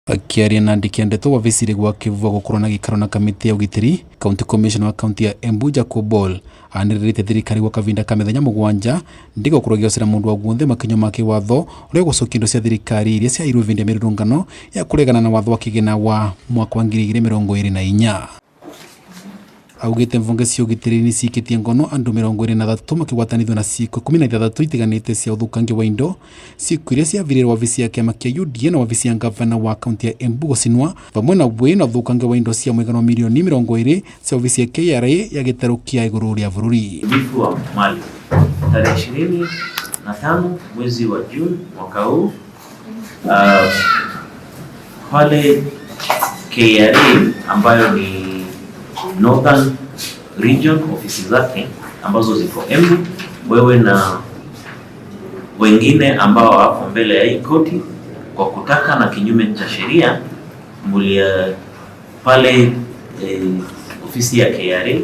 Akiaria na andĩki a ndeto wabici-inĩ gwa Kĩvua gũkorwo na gĩikaro na kamĩtĩ ya ũgitĩri, County Commissioner wa kaunti ya Embu Jacob Ball anĩrĩrĩte thirikari gwa kavinda ka mĩthenya mũgwanja ndĩgũkorwo ĩgĩocera mũndũ wa guothe makinyo ma kĩwatho ũrĩa ũgũcokia indo cia thirikari iria ciairwo ivinda ya mĩrũrũngano ya kũregana na watho wa kĩgĩna wa mwaka wa 2024. Augĩte mbunge cia ũgitĩri nĩ ciikĩtie ngono andũ 23 makĩgwatanithio na ciĩko 16 itiganĩte cia ũthũkangia wa indo, ciĩko iria ciavirĩire wabici ya kĩama kĩa UDA na wabici ya ngavana wa kaunti ya Embu gũcinwa vamwe na wĩ na ũthũkangia wa indo cia mũigana wa mirioni 20 cia wabici ya KRA ya gĩtarũ kĩa igũrũ rĩa bũrũri. Uharibifu wa mali tarehe 25 mwezi wa Juni mwaka huu pale KRA ambayo ni Northern Region ofisi zake ambazo ziko Embu, wewe na wengine ambao wako mbele ya hii koti kwa kutaka na kinyume cha sheria mulia pale ofisi ya KRA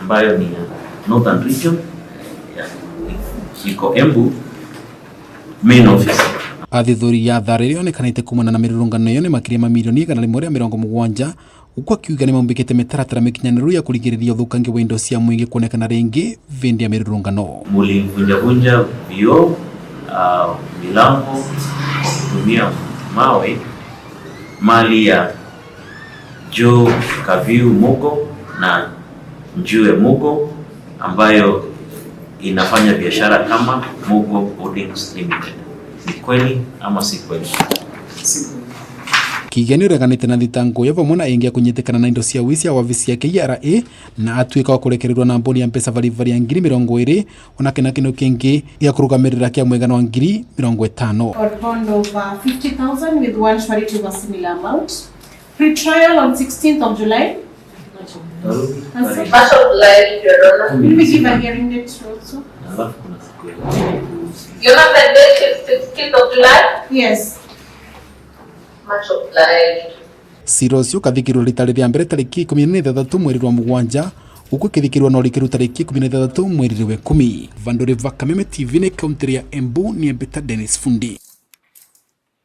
ambayo ni ya Northern Region ya, iko Embu main office. Athithũri ya thara ĩrĩa yonekanĩte kumana na mĩrũrũngano ĩyo nĩ makĩria ma mirioni 170, huku akiuga nĩmaumbĩkĩte mĩtaratara mĩkinyanĩru ya kũrigĩrĩria ũthũkangia wa indo cia mũingĩ kuonekana rĩngĩ vĩndĩ ya mĩrũrũngano. Mulivunjavunja vioo, milango kwa kutumia mawe, mali ya Joe Kaviu Mugo na Njue Mugo ambayo inafanya biashara kama Mugo Holdings Limited. Ni kweli ama si kweli? Kigen nĩũreganĩte na thitango ĩyo vamwe na ĩngĩ ya kũnyitĩkana na indo cia ũici cia wabici ya KRA na atuĩka wa kũrekererwo na mboni ya mbeca baribari ya 20,000 onake na kĩndũ kĩngĩ gĩa kũrũgamĩrĩra kĩa mũigana wa 50,000. Or bond of 50,000 with one surety of a similar amount. Pre-trial on 16th of July. And so, Much obliged, Your Honor. will we give a hearing date also? Alafu kuna siku ya Your Honor, the date is 16th of July. Yes. Much obliged. Cira ũcio ũkathikĩrĩrio rita rĩa mbere tarĩki 16 mweri wa mũgwanja huku ĩkĩthikĩrĩrio na ũrikĩru tarĩki 16 mweri wa 10. Vandũ va Kameme TV nĩ kaũntĩ ya Embu nĩ Mbita Dennis Fundi.